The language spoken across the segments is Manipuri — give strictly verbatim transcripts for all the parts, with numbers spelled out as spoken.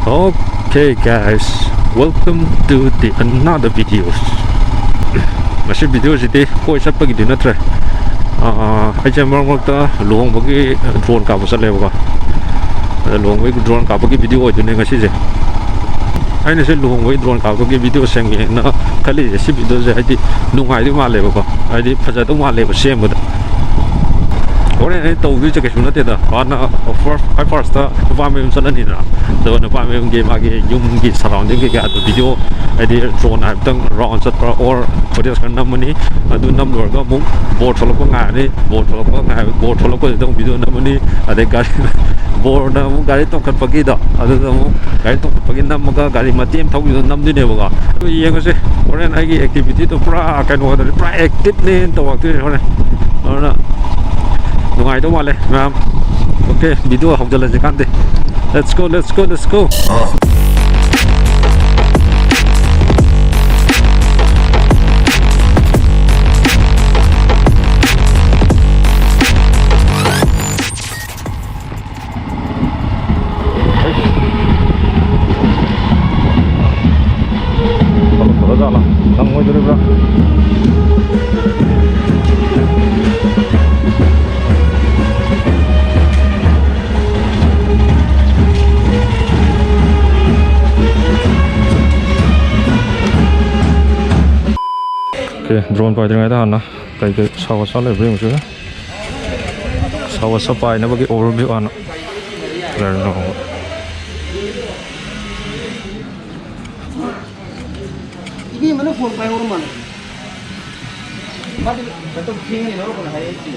Okay guys, welcome to the another video. ꯉꯁꯤ ꯚꯤꯗꯤꯑꯣꯁꯤꯗꯤ ꯀꯣꯏ ꯆꯠꯄꯒꯤꯗꯤ ꯅꯠꯇ꯭ꯔꯦ꯫ ꯑꯥ, ꯑꯩꯁꯦ ꯃꯔꯛ ꯃꯔꯛꯇ ꯂꯨꯍꯣꯡꯕꯒꯤ ꯗ꯭ꯔꯣꯟ ꯀꯥꯞꯄ ꯆꯠꯂꯦꯕꯀꯣ꯫ ꯑꯗ ꯂꯨꯍꯣꯡꯕꯒꯤ ꯗ꯭ꯔꯣꯟ ꯀꯥꯞꯄꯒꯤ ꯚꯤꯗꯤꯑꯣ ꯑꯣꯏꯗꯣꯏꯅꯦ ꯉꯁꯤꯁꯦ꯫ ꯑꯩꯅ ꯁꯤ ꯂꯨꯍꯣꯡꯕꯒꯤ ꯗ꯭ꯔꯣꯟ ꯀꯥꯞꯄꯒꯤ ꯚꯤꯗꯤꯑꯣ ꯁꯦꯝꯒꯦꯅ ꯈꯜꯂꯤꯁꯦ, ꯁꯤ ꯚꯤꯗꯤꯑꯣꯁꯦ ꯍꯥꯏꯗꯤ ꯅꯨꯡꯉꯥꯏꯗꯧ ꯃꯥꯜꯂꯦꯕꯀꯣ, ꯍꯥꯏꯗꯤ ꯐꯖꯗꯧ ꯃꯥꯜꯂꯦꯕ ꯁꯦꯝꯕꯗ꯫ ꯍꯣꯔꯦꯟ ꯑꯩ ꯇꯧꯗꯣꯏꯁꯦ ꯀꯩꯁꯨ ꯅꯠꯇꯦꯗ, ꯍꯥꯟꯅ ꯐꯥꯔꯁ, ꯈ꯭ꯋꯥꯏ ꯐꯥꯔꯁꯇ ꯅꯨꯄꯥ ꯃꯌꯨꯝ ꯆꯠꯂꯅꯤꯗꯅ, ꯑꯗꯨꯒ ꯅꯨꯄꯥ ꯃꯌꯨꯝꯒꯤ ꯃꯥꯒꯤ ꯌꯨꯝꯒꯤ ꯁꯔꯥꯎꯟꯗꯤꯡ ꯀꯩꯀꯥꯗꯣ ꯚꯤꯗꯤꯑꯣ ꯍꯥꯏꯗꯤ ꯗ꯭ꯔꯣꯟ ꯍꯥꯏꯐꯦꯠꯇꯪ ꯔꯥꯎꯟ ꯆꯠꯄ ꯑꯣꯔ ꯐꯨꯇꯦꯖ ꯈꯔ ꯅꯝꯃꯅꯤ꯫ ꯑꯗꯨ ꯅꯝ ꯂꯣꯏꯔꯒ ꯑꯃꯨꯛ ꯕꯣꯔ ꯊꯣꯛꯂꯛꯄ ꯉꯥꯏꯔꯅꯤ꯫ ꯕꯣꯔ ꯊꯣꯛꯂꯛꯄ ꯉꯥꯏ-, ꯕꯣꯔ ꯊꯣꯛꯂꯛꯄꯁꯤꯗ ꯑꯃꯨꯛ ꯚꯤꯗꯤꯑꯣ ꯅꯝꯃꯅꯤ꯫ ꯑꯗꯩ ꯒꯥꯔꯤ, ꯕꯣꯔꯅ ꯑꯃꯨꯛ ꯒꯥꯔꯤ ꯇꯣꯡꯈꯠꯄꯒꯤꯗꯣ, ꯑꯗꯨꯗ ꯑꯃꯨꯛ ꯒꯥꯔꯤ ꯇꯣꯡꯈꯠꯄꯒꯤ ꯅꯝꯃꯒ ꯒꯥꯔꯤ ꯃꯇꯦꯛ ꯑꯃ ꯊꯧꯈꯤꯕꯗꯣ ꯅꯝꯗꯣꯏꯅꯦꯕꯀꯣ꯫ ꯑꯗꯨ ꯌꯦꯡꯉꯁꯦ, ꯍꯣꯔꯦꯟ ꯑꯩꯒꯤ ꯑꯦꯛꯇꯤꯚꯤꯇꯤꯗꯣ ꯄꯨꯔꯥ ꯀꯩꯅꯣ ꯑꯣꯏꯗꯣꯏꯅꯤ, ꯄꯨꯔꯥ ꯑꯦꯛꯇꯤꯚꯅꯦꯅ ꯇꯧꯔꯛꯇꯣꯏꯅꯦ ꯍꯣꯔꯦꯟ꯫ ꯑꯗꯨꯅ ꯅꯨꯡꯉꯥꯏꯗꯧ ꯃꯥꯜꯂꯦ ꯃꯌꯥꯝ꯫ Okay, ꯚꯤꯗꯤꯑꯣ ꯍꯧꯖꯤꯜꯂꯁꯤ ꯀꯥꯟꯗꯦ꯫ Let's go, let's go, let's go. ꯇꯧꯔꯛꯇꯕ ꯖꯥꯠꯂꯥ? ꯅꯪꯉꯣꯏꯗꯣꯔꯤꯕ꯭ꯔꯥ? Okay, ꯗ꯭ꯔꯣꯟ ꯄꯥꯏꯗ꯭ꯔꯤꯉꯩꯗ ꯍꯥꯟꯅ ꯀꯩ ꯀꯩ ꯁꯥ ꯋꯥ ꯆꯥ ꯂꯩꯕ꯭ꯔꯥ ꯌꯦꯡꯉꯨꯁꯦ꯫ ꯁꯥ ꯋꯥ ꯆꯥ ꯄꯥꯏꯅꯕꯒꯤ overview ꯍꯥꯟꯅ ꯂꯩꯔꯝꯃꯣ꯫ ꯏꯕꯦꯝꯃꯅ ꯐꯣꯟ ꯄꯥꯏꯍꯧꯔ ꯃꯥꯜꯂꯦ꯫ ꯃꯥꯗꯤ ꯃꯇꯝ ꯊꯦꯡꯉꯅꯤ ꯂꯧꯔꯛꯀꯅꯨ ꯍꯥꯏꯔꯛꯏ꯫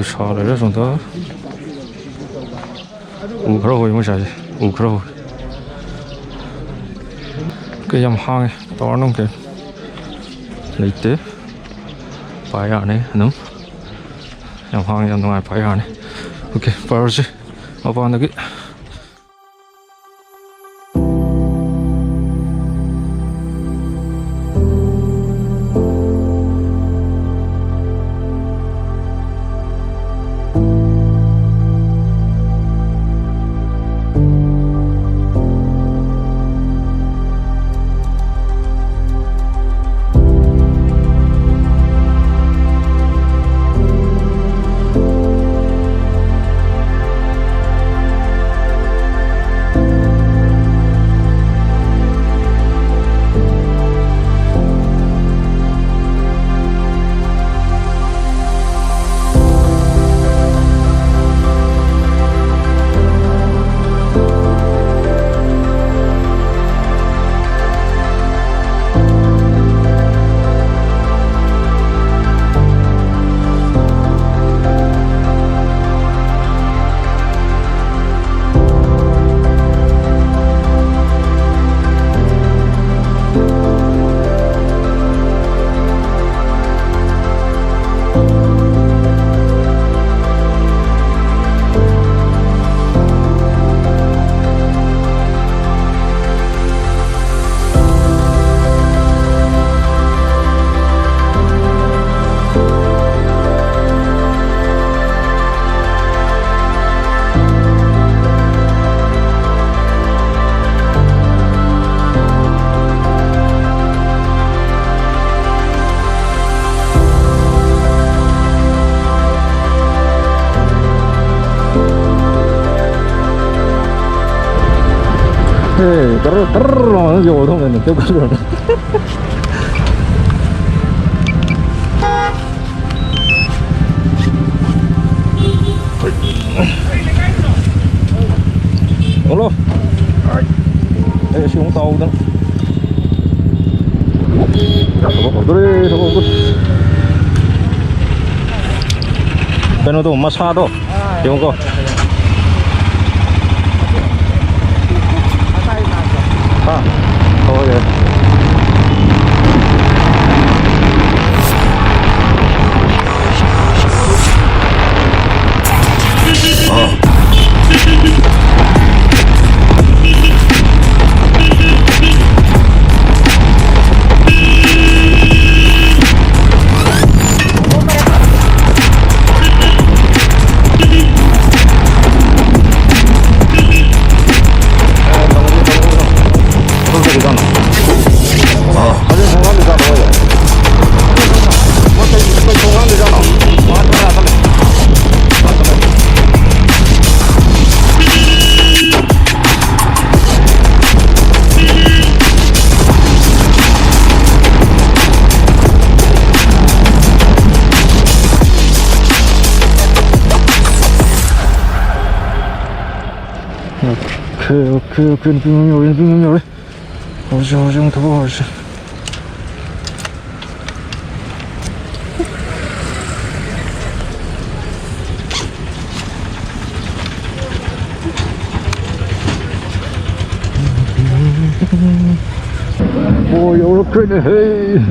ꯎꯁꯥ ꯂꯩꯔꯦ ꯁꯣꯝꯗ꯫ ꯎ ꯈꯔ ꯍꯧꯋꯤ ꯃꯣꯏ ꯁ꯭ꯋꯥꯏꯁꯦ꯫ ꯎ ꯈꯔ ꯍꯧꯋꯤ꯫ ꯀꯩ ꯌꯥꯝ ꯍꯥꯡꯉꯦ꯫ ꯇꯥꯋꯔ ꯅꯨꯡ ꯀꯩ ꯂꯩꯇꯦ꯫ ꯄꯥꯏ ꯌꯥꯔꯅꯤ ꯑꯗꯨꯝ꯫ ꯌꯥꯝ ꯍꯥꯡꯉꯦ, ꯌꯥꯝ ꯅꯨꯡꯉꯥꯏ, ꯄꯥꯏ ꯌꯥꯔꯅꯤ꯫ Okay, ꯄꯥꯏꯔꯁꯤ ꯃꯄꯥꯟꯗꯒꯤ꯫ ꯇꯔ ꯇꯔ ꯂꯥꯎꯅ ꯌꯧꯔꯗꯧꯅꯦ, ꯀꯩꯝ ꯈꯜꯂꯨꯔꯅꯨ꯫ ꯍꯜꯂꯣ꯫ ꯑꯩ ꯁꯤ ꯑꯃꯨꯛ ꯇꯥꯍꯧꯗꯅ꯫ ꯊꯕꯛ ꯍꯧꯗꯣꯔꯦ, ꯊꯕꯛ ꯍꯧꯗꯣꯔꯦ꯫ ꯀꯩꯅꯣꯗꯣ, ꯃꯁꯥꯗꯣ꯫ ꯌꯦꯡꯉꯨꯀꯣ꯫ ꯍꯥ? ꯍꯣꯏ, ꯌꯥꯏ꯫ ꯑꯣ꯫ ꯑꯣꯀꯦ, ꯑꯣꯀꯦ, ꯑꯣꯀꯦ, ꯅꯨꯄꯤ ꯑꯃ ꯌꯧꯔꯦ, ꯅꯨꯄꯤ ꯑꯃ ꯌꯧꯔꯦ꯫ ꯍꯧꯔꯁꯤ, ꯍꯧꯔꯁꯤ, ꯑꯃꯨꯛ ꯊꯕꯛ ꯍꯧꯔꯁꯤ꯫ ꯑꯣ, ꯌꯧꯔꯛꯈ꯭ꯔꯦꯅꯦꯍꯦ꯫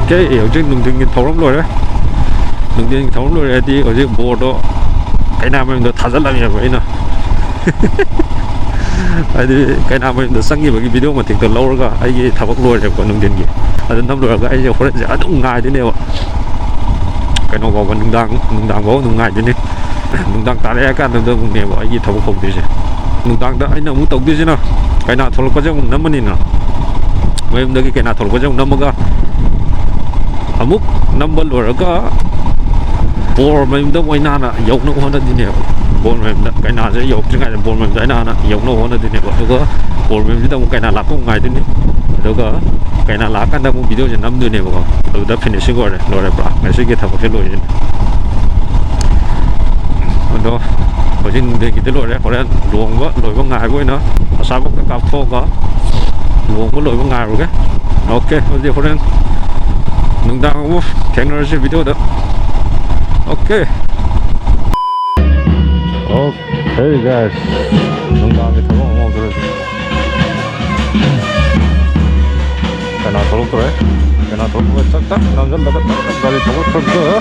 ꯑꯣꯀꯦ, ꯍꯧꯖꯤꯛ ꯅꯨꯡꯊꯤꯟꯒꯤ ꯊꯧꯔꯝ ꯂꯣꯏꯔꯦ꯫ ꯅꯨꯡꯊꯤꯟꯒꯤ ꯊꯧꯔꯝ ꯂꯣꯏꯔꯦ ꯍꯥꯏꯗꯤ ꯍꯧꯖꯤꯛ ꯕꯣꯔꯗꯣ ꯀꯩꯅꯥ ꯃꯌꯨꯝꯗ ꯊꯥꯖꯤꯜꯂꯝꯃꯦꯕ ꯑꯩꯅ꯫ ꯍꯥꯏꯗꯤ ꯀꯩꯅꯥ ꯃꯌꯨꯝꯗ ꯆꯪꯈꯤꯕꯒꯤ ꯚꯤꯗꯤꯑꯣ ꯃꯇꯦꯛꯇꯣ ꯂꯧꯔꯒ ꯑꯩꯒꯤ ꯊꯕꯛ ꯂꯣꯏꯔꯦꯕꯀꯣ ꯅꯨꯡꯊꯤꯟꯒꯤ꯫ ꯑꯗꯨ ꯅꯝ ꯂꯣꯏꯔꯒ ꯑꯩꯁꯦ ꯍꯣꯔꯦꯟꯁꯦ ꯑꯗꯨꯝ ꯉꯥꯏꯗꯣꯏꯅꯦꯕ꯫ ꯀꯩꯅꯣ ꯐꯥꯎꯕ, ꯅꯨꯡꯗꯥꯡ, ꯅꯨꯡꯗꯥꯡ ꯐꯥꯎꯕ ꯑꯗꯨꯝ ꯉꯥꯏꯗꯣꯏꯅꯤ꯫ ꯅꯨꯡꯗꯥꯡ ꯇꯥꯔꯛꯑꯦ ꯍꯥꯏ ꯀꯥꯟꯗꯨꯗ ꯑꯃꯨꯛꯅꯦꯕ ꯑꯩꯒꯤ ꯊꯕꯛ ꯍꯧꯗꯣꯏꯁꯦ꯫ ꯅꯨꯡꯗꯥꯡꯗ ꯑꯩꯅ ꯑꯃꯨꯛ ꯇꯧꯗꯣꯏꯁꯤꯅ ꯀꯩꯅꯥ ꯊꯣꯛꯂꯛꯄꯁꯦ ꯑꯃꯨꯛ ꯅꯝꯃꯅꯤꯅ, ꯃꯌꯨꯝꯗꯒꯤ ꯀꯩꯅꯥ ꯊꯣꯛꯂꯛꯄꯁꯦ ꯑꯃꯨꯛ ꯅꯝꯃꯒ, ꯑꯃꯨꯛ ꯅꯝꯕ ꯂꯣꯏꯔꯒ ꯕꯣꯔ ꯃꯌꯨꯝꯗ ꯃꯣꯏꯅ ꯍꯥꯟꯅ ꯌꯧꯅꯕ ꯍꯣꯠꯅꯗꯣꯏꯅꯦꯕ꯫ ꯕꯣꯔ ꯃꯌꯨꯝꯗ, ꯀꯩꯅꯥꯁꯦ ꯌꯧꯔꯛꯇ꯭ꯔꯤꯉꯩꯗ ꯕꯣꯔ ꯃꯌꯨꯝꯗ ꯑꯩꯅ ꯍꯥꯟꯅ ꯌꯧꯅꯕ ꯍꯣꯠꯅꯗꯣꯏꯅꯦꯕ꯫ ꯑꯗꯨꯒ ꯕꯣꯔ ꯃꯌꯨꯝꯁꯤꯗ ꯑꯃꯨꯛ ꯀꯩꯅꯥ ꯂꯥꯛꯄ ꯑꯃꯨꯛ ꯉꯥꯏꯗꯣꯏꯅꯤ꯫ ꯑꯗꯨꯒ ꯀꯩꯅꯥ ꯂꯥꯛꯑꯀꯥꯟꯗ ꯑꯃꯨꯛ ꯚꯤꯗꯤꯑꯣꯁꯦ ꯅꯝꯗꯣꯏꯅꯦꯕꯀꯣ꯫ ꯑꯗꯨꯗ ꯐꯤꯅꯤꯁꯤꯡ ꯑꯣꯏꯔꯦ, ꯂꯣꯏꯔꯦ, ꯄꯨꯔꯥ ꯉꯁꯤꯒꯤ ꯊꯕꯛꯁꯦ ꯂꯣꯏꯔꯦ꯫ ꯑꯗꯣ ꯍꯧꯖꯤꯛ ꯅꯨꯡꯊꯤꯟꯒꯤꯗꯤ ꯂꯣꯏꯔꯦ꯫ ꯍꯣꯔꯦꯟ ꯂꯨꯍꯣꯡꯕ ꯂꯣꯏꯕ ꯉꯥꯏꯕ ꯑꯣꯏꯅ ꯑꯆꯥꯄꯣꯠꯀ ꯀꯥꯞꯊꯣꯛꯑꯒ ꯂꯨꯍꯣꯡꯕ ꯂꯣꯏꯕ ꯉꯥꯏꯔꯨꯒꯦ꯫ ꯑꯣꯀꯦ, ꯑꯗꯨꯗꯤ ꯍꯣꯔꯦꯟ ꯅꯨꯡꯗꯥꯡ ꯑꯃꯨꯛ ꯊꯦꯡꯅꯔꯁꯤ ꯚꯤꯗꯤꯑꯣꯗ꯫ ꯑꯣꯀꯦ꯫ ꯑꯣꯀꯦ, ꯒꯥꯏꯁ, ꯅꯨꯡꯗꯥꯡꯒꯤ ꯊꯕꯛ ꯑꯃ ꯍꯧꯗꯣꯔꯦ꯫ ꯀꯩꯅꯥ ꯊꯣꯛꯂꯛꯇꯣꯔꯦ꯫ ꯀꯩꯅꯥ ꯊꯣꯛꯂꯛꯄꯒ ꯆꯥꯛ ꯆꯥꯛ ꯅꯝꯁꯤꯜꯂꯒ ꯇꯛ ꯇꯛ ꯒꯥꯔꯤ ꯊꯧꯒꯠꯈ꯭ꯔꯒ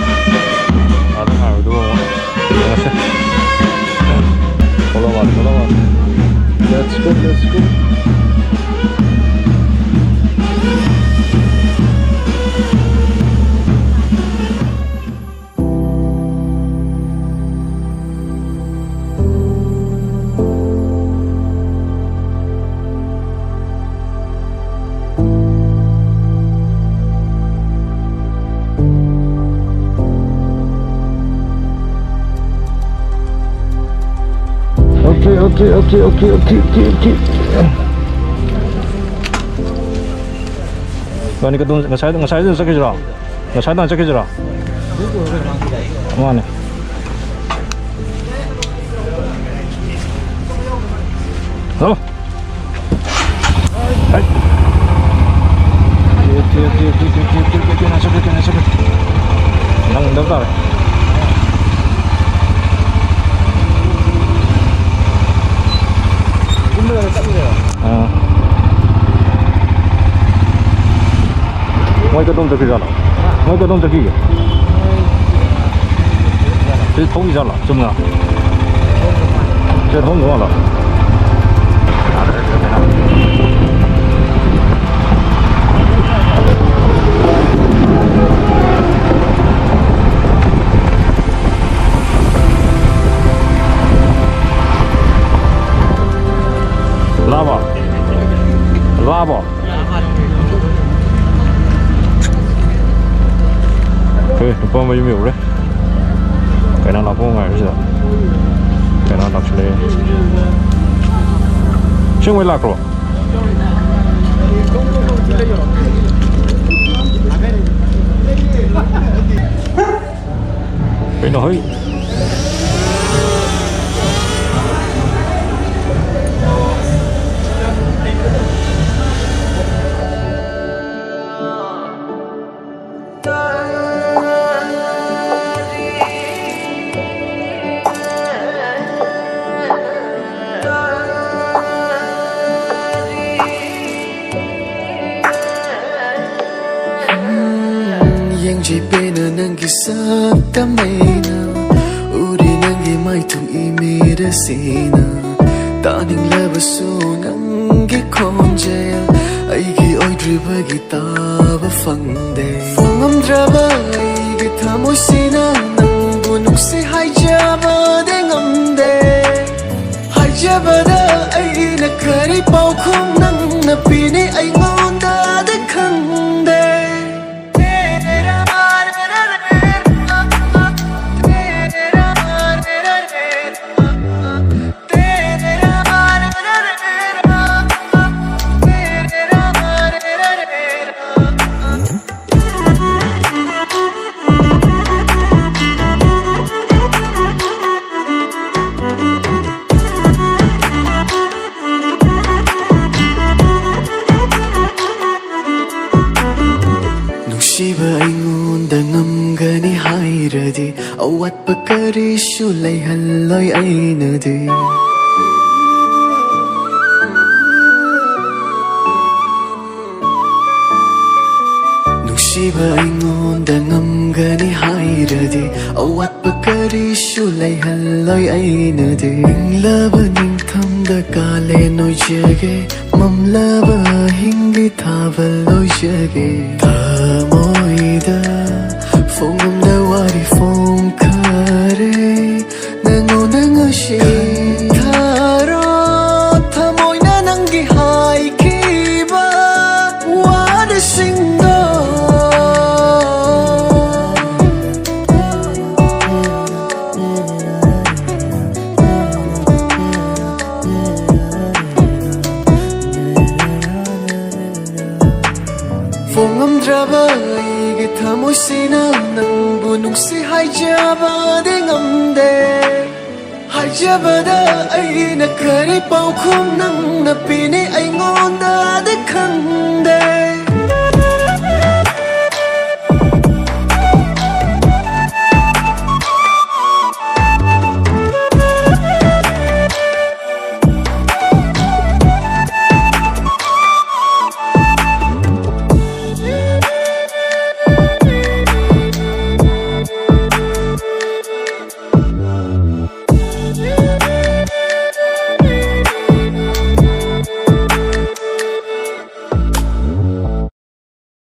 ꯑꯥꯗ ꯉꯥꯏꯔꯣꯏꯗꯕ ꯑꯃ ꯌꯦꯡꯉꯁꯦ꯫ ꯊꯣꯛꯂꯛꯑꯣ, ꯊꯣꯛꯂꯛꯑꯣ꯫ Let's go, let's go. Okay, okay, okay, okay, okay, okay, okay. ꯏꯕꯥꯅꯤ ꯀꯗꯣꯝ, ꯉꯁꯥꯏ, ꯉꯁꯥꯏꯗ ꯆꯠꯈꯤꯁꯤꯔꯣ? ꯉꯁꯥꯏꯗ ꯆꯠꯈꯤꯁꯤꯔꯣ? ꯃꯥꯅꯦ꯫ ꯍꯜꯂꯣ꯫ ꯍꯥꯏ꯫ ꯅꯪꯗꯕ ꯇꯥꯔꯦ꯫ ꯑꯥ꯫ ꯃꯣꯏ ꯀꯗꯣꯝ ꯆꯠꯈꯤꯖꯥꯠꯅꯣ? ꯃꯣꯏ ꯀꯗꯣꯝ ꯆꯠꯈꯤꯒꯦ? ꯁꯤ ꯊꯧꯈꯤꯖꯥꯠꯂꯣ? ꯆꯨꯝꯅ? ꯁꯤ ꯊꯧꯈꯤꯕ ꯃꯥꯜꯂꯣ? ꯂꯥꯛꯑꯕꯣ? ꯂꯥꯛꯑꯕꯣ? ꯑꯦ, ꯅꯨꯄꯥ ꯃꯌꯨꯝ ꯌꯧꯔꯦ꯫ ꯀꯩꯅꯣ ꯂꯥꯛꯄ ꯉꯥꯏꯔꯤꯁꯤꯗ꯫ ꯀꯩꯅꯣ ꯂꯥꯛꯁꯤꯜꯂꯛꯑꯦ꯫ ꯑꯁꯦꯡꯕꯩ ꯂꯥꯛꯈ꯭ꯔꯣ? ꯀꯩꯅꯣ ꯍꯣꯏ꯫ ꯌꯦꯡꯖꯩ ꯄꯦꯟꯅ ꯅꯪꯒꯤ ꯁꯛꯇꯝ ꯑꯩꯅ, ꯎꯔꯤ ꯅꯪꯒꯤ ꯃꯥꯏꯊꯣꯡ ꯏꯃꯤꯠ ꯑꯁꯤꯅ, ꯇꯥꯅꯤꯡꯂꯕꯁꯨ ꯅꯪꯒꯤ ꯈꯣꯟꯖꯦꯜ ꯑꯩꯒꯤ ꯑꯣꯏꯗ꯭ꯔꯤꯕꯒꯤ ꯇꯥꯕ ꯐꯪꯗꯦ꯫ ꯐꯣꯡꯉꯝꯗ꯭ꯔꯕ ꯑꯩꯒꯤ ꯊꯃꯣꯏꯁꯤꯅ ꯅꯪꯕꯨ ꯅꯨꯡꯁꯤ ꯍꯥꯏꯖꯕꯗꯤ ꯉꯝꯗꯦ꯫ ꯍꯥꯏꯖꯕꯗ ꯑꯩꯅ ꯀꯔꯤ ꯄꯥꯎꯈꯨꯝ ꯅꯪꯅ ꯄꯤꯅꯤ ꯑꯩꯉꯣꯟꯗꯗꯤ ꯈꯪꯗꯦ꯫ ꯅꯨꯡꯁꯤꯕ ꯑꯩꯉꯣꯟꯗ ꯉꯝꯒꯅꯤ ꯍꯥꯏꯔꯗꯤ, ꯑꯋꯥꯠꯄ ꯀꯔꯤꯁꯨ ꯂꯩꯍꯜꯂꯣꯏ ꯑꯩꯅꯗꯤ꯫ ꯑꯩꯉꯣꯟꯗ ꯉꯝꯒꯅꯤ ꯍꯥꯏꯔꯗꯤ, ꯑꯋꯥꯠꯄ ꯀꯔꯤꯁꯨ ꯂꯩꯍꯜꯂꯣꯏ ꯑꯩꯅꯗꯤ꯫ ꯏꯪꯂꯕ ꯅꯤꯡꯊꯝꯗ ꯀꯥꯂꯦꯟ ꯑꯣꯏꯖꯒꯦ, ꯃꯝꯂꯕ ꯑꯍꯤꯡꯗꯤ ꯊꯥꯕꯜ ꯑꯣꯏꯖꯒꯦ꯫ ꯊꯃꯣꯏꯗ ꯐꯣꯡꯉꯝꯗ ꯋꯥꯔꯤ ꯐꯣꯡꯈꯔꯦ, ꯅꯪꯉꯣꯟꯗ ꯉꯁꯤ꯫ ꯈꯟꯊꯔꯣ, ꯊꯃꯣꯏꯅ ꯅꯪꯒꯤ ꯍꯥꯏꯈꯤꯕ ꯋꯥꯔꯤꯁꯤꯡꯗꯣ꯫ ꯐꯣꯡꯉꯝꯗ꯭ꯔꯕ ꯑꯩꯒꯤ ꯊꯃꯣꯏꯁꯤꯅ ꯅꯪꯕꯨ ꯅꯨꯡꯁꯤ ꯍꯥꯏꯖꯕꯗꯤ ꯉꯝꯗꯦ꯫ ꯍꯥꯏꯖꯕꯗ ꯑꯩꯅ ꯀꯔꯤ ꯄꯥꯎꯈꯨꯝ ꯅꯪꯅ ꯄꯤꯅꯤ ꯑꯩꯉꯣꯟꯗꯗꯤ ꯈꯪ